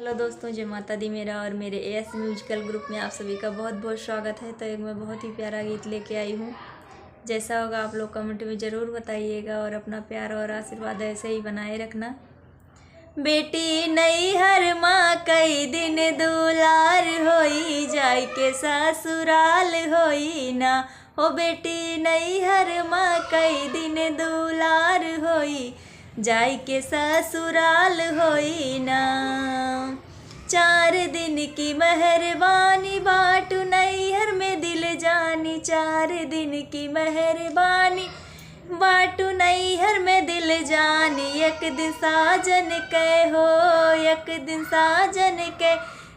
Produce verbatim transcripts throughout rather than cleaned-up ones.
तो दोस्तों, जय माता दी मेरा और मेरे एएस म्यूजिकल ग्रुप में आप सभी का बहुत बहुत स्वागत है। तो एक मैं बहुत ही प्यारा गीत लेके आई हूँ, जैसा होगा आप लोग कमेंट में ज़रूर बताइएगा और अपना प्यार और आशीर्वाद ऐसे ही बनाए रखना। बेटी नैहर मा कई दिन दुलार होई, जाइके ससुराल होई ना। ओ बेटी नैहर मा कई दिन दुलार होई, जाइके ससुराल होई ना। चार दिन की मेहरबानी बाटू नैहर में दिल जानी, चार दिन की मेहरबानी बाटू नैहर में दिल जानी। एक दिन साजन के हो, एक दिन साजन के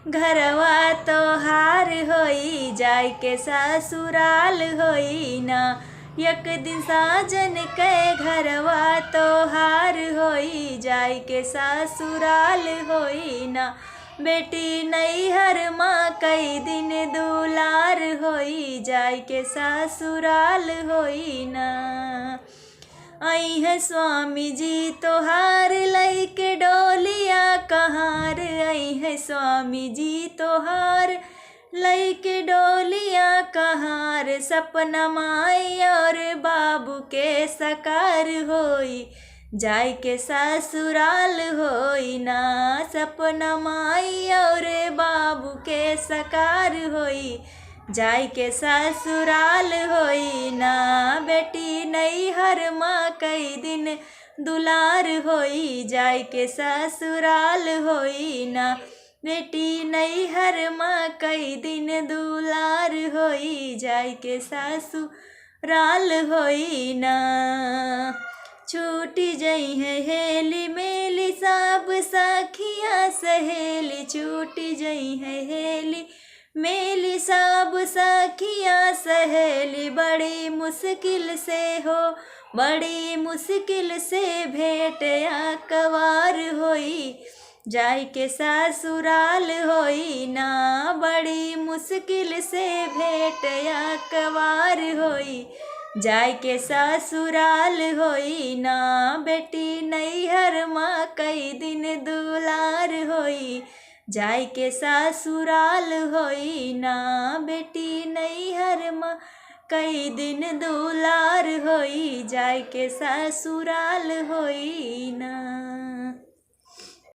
घरवा तोहार होई, जाइके ससुराल होई ना। एक दिन साजन के घरवा तोहार होई, जाइके ससुराल होई ना। बेटी नैहर मा कई दिन दुलार होई, जाइके ससुराल होई ना। अइहैं स्वामी जी तोहार लइके डोलिया कहार, अइहैं स्वामी जी तोहार लइके डोलिया कहार। सपना माई और बाबू के साकार होई, जाइके ससुराल होई ना। सपना माई और बाबू के साकार होई, जाइके ससुराल होई ना। बेटी नैहर मा कई दिन दुलार होई, जाइके ससुराल होई ना। बेटी नैहर मा कई दिन दुलार होई, जाइके ससुराल होई ना। छूटी जइहैं हेली मेली सब सखिया सहेली, छूटी जइहैं हेली मेली सब सखिया सहेली। बड़ी मुश्किल से हो, बड़ी मुश्किल से भेंट अकवार होई, जाइके ससुराल होई ना। बड़ी मुश्किल से भेंट अकवार होई, जाइके ससुराल होई ना। बेटी नैहर मा कई दिन दुलार होई, जाइके ससुराल होई ना। बेटी नैहर मा कई दिन दुलार होई, जाइके ससुराल होई ना।